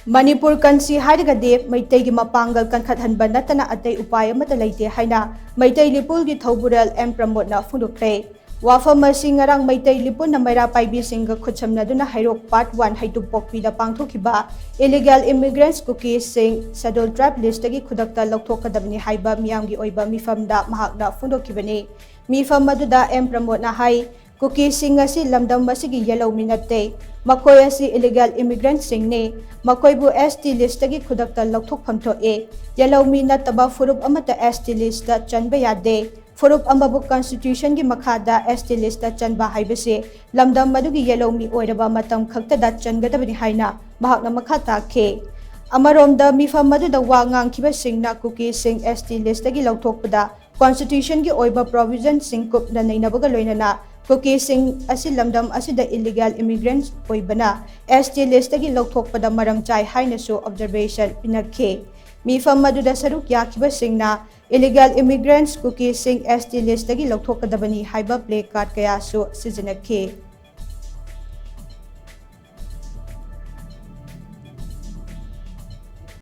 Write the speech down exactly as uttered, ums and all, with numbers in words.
ꯃꯅꯤꯄꯨꯔ ꯀꯟꯁꯤ ꯍꯥꯏꯔꯒꯗꯤ ꯃꯩꯇꯩꯒꯤ ꯃꯄꯥꯡꯒꯜ ꯀꯟꯈꯠꯍꯟꯕ ꯅꯠꯇꯅ ꯑꯇꯩ ꯎꯄꯥꯏ ꯑꯃꯠꯇ ꯂꯩꯇꯦ ꯍꯥꯏꯅ ꯃꯩꯇꯩ ꯂꯤꯄꯨꯜꯒꯤ ꯊꯧꯕꯨꯔꯦꯜ ꯑꯦꯝ ꯄ꯭ꯔꯃꯣꯗꯅ ꯐꯣꯡꯗꯣꯛꯈ꯭ꯔꯦ꯫ ꯋꯥꯐꯝ ꯑꯁꯤ ꯉꯔꯥꯡ ꯃꯩꯇꯩ ꯂꯤꯄꯨꯟꯅ ꯃꯩꯔꯥ ꯄꯥꯏꯕꯤꯁꯤꯡꯒ ꯈꯨꯠꯁꯝꯅꯗꯨꯅ ꯍꯩꯔꯣꯛ ꯄꯥꯔꯠ ꯋꯥꯟ ꯍꯩꯇꯨꯞꯄꯣꯛꯄꯤꯗ ꯄꯥꯡꯊꯣꯛꯈꯤꯕ ꯏꯂꯤꯒꯦꯜ ꯏꯃꯤꯒ꯭ꯔꯦꯟꯠꯁ ꯀꯨꯀꯤꯁꯤꯡ ꯁꯦꯗꯨꯜ ꯇ꯭ꯔꯥꯏꯕ ꯂꯤꯁꯇꯒꯤ ꯈꯨꯗꯛꯇ ꯂꯧꯊꯣꯛꯀꯗꯕꯅꯤ ꯍꯥꯏꯕ ꯃꯤꯌꯥꯝꯒꯤ ꯑꯣꯏꯕ ꯃꯤꯐꯝꯗ ꯃꯍꯥꯛꯅ ꯐꯣꯡꯗꯣꯛꯈꯤꯕꯅꯤ꯫ ꯃꯤꯐꯝ ꯑꯗꯨꯗ ꯑꯦꯝ ꯄ꯭ꯔꯃꯣꯗꯅ ꯍꯥꯏ, ꯀꯨꯀꯤꯁꯤꯡ ꯑꯁꯤ ꯂꯝꯗꯝ ꯑꯁꯤꯒꯤ ꯌꯦꯜꯍꯧꯃꯤ ꯅꯠꯇꯦ꯫ ꯃꯈꯣꯏ ꯑꯁꯤ ꯏꯂꯤꯒꯦꯜ ꯏꯃꯤꯒ꯭ꯔꯦꯟꯠꯁꯤꯡꯅꯤ꯫ ꯃꯈꯣꯏꯕꯨ ꯑꯦꯁ ꯇꯤ ꯂꯤꯁꯇꯒꯤ ꯈꯨꯗꯛꯇ ꯂꯧꯊꯣꯛꯐꯝ ꯊꯣꯛꯏ꯫ ꯌꯦꯜꯍꯧꯃꯤ ꯅꯠꯇꯕ ꯐꯨꯔꯨꯞ ꯑꯃꯠꯇ ꯑꯦꯁ ꯇꯤ ꯂꯤꯁꯇ ꯆꯟꯕ ꯌꯥꯗꯦ꯫ ꯐꯨꯔꯨꯞ ꯑꯃꯕꯨ ꯀꯟꯁꯇꯤꯇ꯭ꯌꯨꯁꯟꯒꯤ ꯃꯈꯥꯗ ꯑꯦꯁ ꯇꯤ ꯂꯤꯁꯇ ꯆꯟꯕ ꯍꯥꯏꯕꯁꯤ ꯂꯝꯗꯝ ꯑꯗꯨꯒꯤ ꯌꯦꯜꯍꯧꯃꯤ ꯑꯣꯏꯔꯕ ꯃꯇꯝ ꯈꯛꯇꯗ ꯆꯟꯒꯗꯕꯅꯤ ꯍꯥꯏꯅ ꯃꯍꯥꯛꯅ ꯃꯈꯥ ꯇꯥꯈꯤ꯫ ꯑꯃꯔꯣꯝꯗ ꯃꯤꯐꯝ ꯑꯗꯨꯗ ꯋꯥ ꯉꯥꯡꯈꯤꯕꯁꯤꯡꯅ ꯀꯨꯀꯤꯁꯤꯡ ꯑꯦꯁ ꯇꯤ ꯂꯤꯁꯇꯒꯤ ꯂꯧꯊꯣꯛꯄꯗ ꯀꯣꯟꯁꯇꯤꯇ꯭ꯌꯨꯁꯟꯒꯤ ꯑꯣꯏꯕ ꯄ꯭ꯔꯣꯚꯤꯖꯟꯁꯤꯡ ꯀꯨꯞꯅ ꯅꯩꯅꯕꯒ ꯂꯣꯏꯅꯅ ꯀꯨꯀꯤꯁꯤꯡ ꯑꯁꯤ ꯂꯝꯗꯝ ꯑꯁꯤꯗ ꯏꯂꯤꯒꯦꯜ ꯏꯃꯤꯒ꯭ꯔꯦꯟꯠꯁ ꯑꯣꯏꯕꯅ ꯑꯦꯁ ꯇꯤ ꯂꯤꯁꯇꯒꯤ ꯂꯧꯊꯣꯛꯄꯗ ꯃꯔꯝ ꯆꯥꯏ ꯍꯥꯏꯅꯁꯨ ꯑꯣꯕꯖꯔꯕꯦꯁꯟ ꯄꯤꯅꯈꯤ꯫ ꯃꯤꯐꯝ ꯑꯗꯨꯗ ꯁꯔꯨꯛ ꯌꯥꯈꯤꯕꯁꯤꯡꯅ ꯏꯂꯤꯒꯦꯜ ꯏꯃꯤꯒ꯭ꯔꯦꯟꯠꯁ ꯀꯨꯀꯤꯁꯤꯡ ꯑꯦꯁ ꯇꯤ ꯂꯤꯁꯇꯒꯤ ꯂꯧꯊꯣꯛꯀꯗꯕꯅꯤ ꯍꯥꯏꯕ ꯄ꯭ꯂꯦ ꯀꯥꯔꯗ ꯀꯌꯥꯁꯨ ꯁꯤꯖꯤꯟꯅꯈꯤ꯫